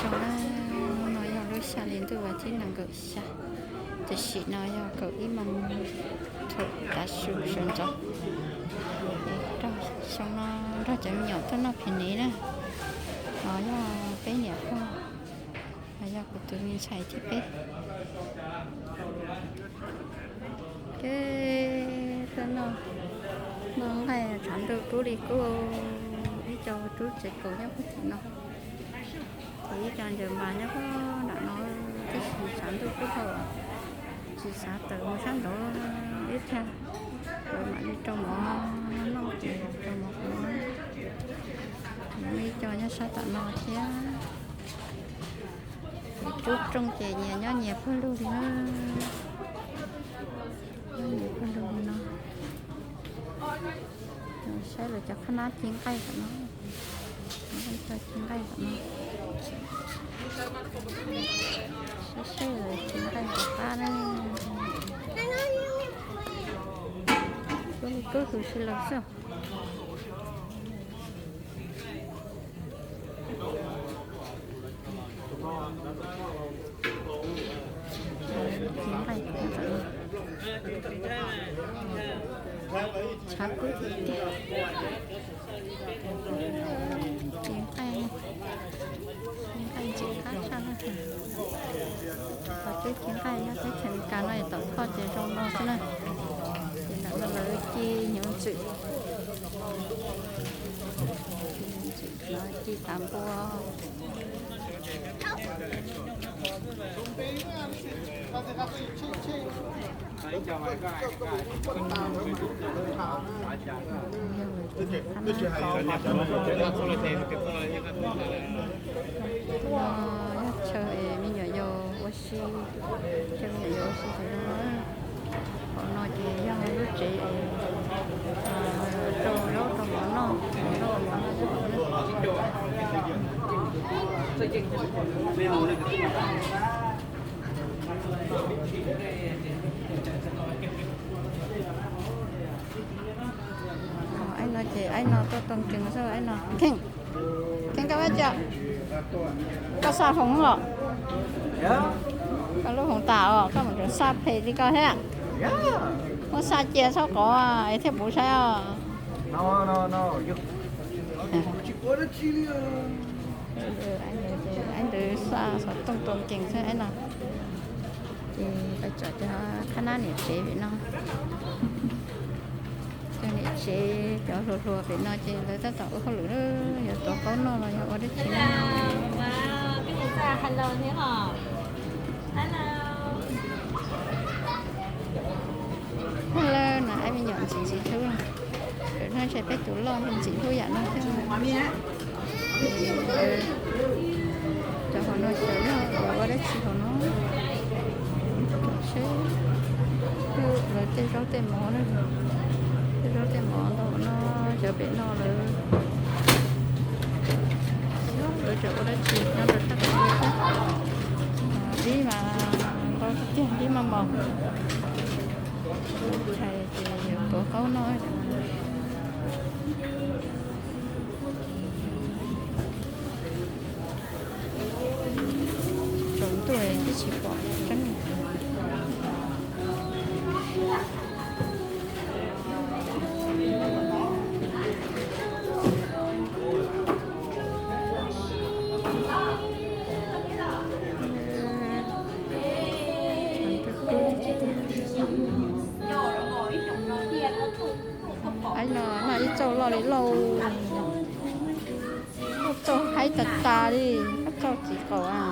Hnub no yog lub xya hli ntuj vas thib nees nkaum xya, tam sim no yog kaum ib moos thaum tav su sawv ntxov. Xyoo no nrog cov me nyuam tuaj noj phem nev na, no yog peb niam pog, no yog kuv tus me ntxhais thiab peb. Ces tuaj noj, noj nqaij tshav ntuj kub li kub, ib co rub tsev kaus nyob puag tim no. Ces ib co ntsaws mas nyob puag nram no, tab sis tshav ntuj kub dhau, tsis xav tawm mus sab nraud ib tag, lawv mam li rau mov noj ces rau mov kuv no. Muaj ib co nyob sab tom no thiab. Ces rub rooj ces nyias nyob nyias pawg lug li na. Nyob nyias pawg lug li no. Saib lawv cov qhab nab ci nqaij tom no. Ib co ci nqaij tom no. Saib saib lawv ci nqaij tom qab na. Kub li kub huv si lawm xwb. Tshav kub tiag tiag. Ci nqaij, ci nqaij ntxim qab tshaj na. Qhov twb ci nqaij nyob teb chaws Amelikas no es tom Phoj ces zoo no xwb na. Ces ntawm no lawv ci hnyuv ntxwm, ci hnyuv ntxwm no ci tav npua. Yog chaw me nyuam yaus ua si, chaw me nyuam yaus ua si tam no. Qhov no ces yog lub tsev rau zaub rau mov noj, rau mov noj. Aib no ces aib no tuaj too kees xwb aib no. Kheej, Kheej koj pab tso, koj xa hoov los? Koj lub hoov tas os, koj mus tseem xa phem li koj thiab. Muab xa cia txhob qov es thiaj puv saib os. Aib ntawd xa xov tooj too kees xwb aib no. Ces pais tsom cov qhab nab niam tsev pem no. Cov niam tsev cov hluas hluas pem no ces lawv tab tom ua hauj lwm, yuav tuav qaub noj los yog ua dab tsi no. Hello no, aib me nyuam ntxim ntxim hlub. Lwm hnub ntshe peb tus loj ntxim hlub yam no thiab. Cov hauv no xyov yog ua dab tsi hauv no. Seb lawv tej zaub tej mov na, tej zaub tej mov ntau no, xyov pem no lawv, lawv tseem ua dab tsi nyob rau sab tom no thiab. Dib mas ntau tiag tiag, dib maj mos. Ntshai ces yuav tuav qaub noj. Tsaus ntuj twb tsis pom tseeb. Aib no noj ib txauj loj li lauj. Ib txauj haib tas tas li, ib txauj txiv qaum a.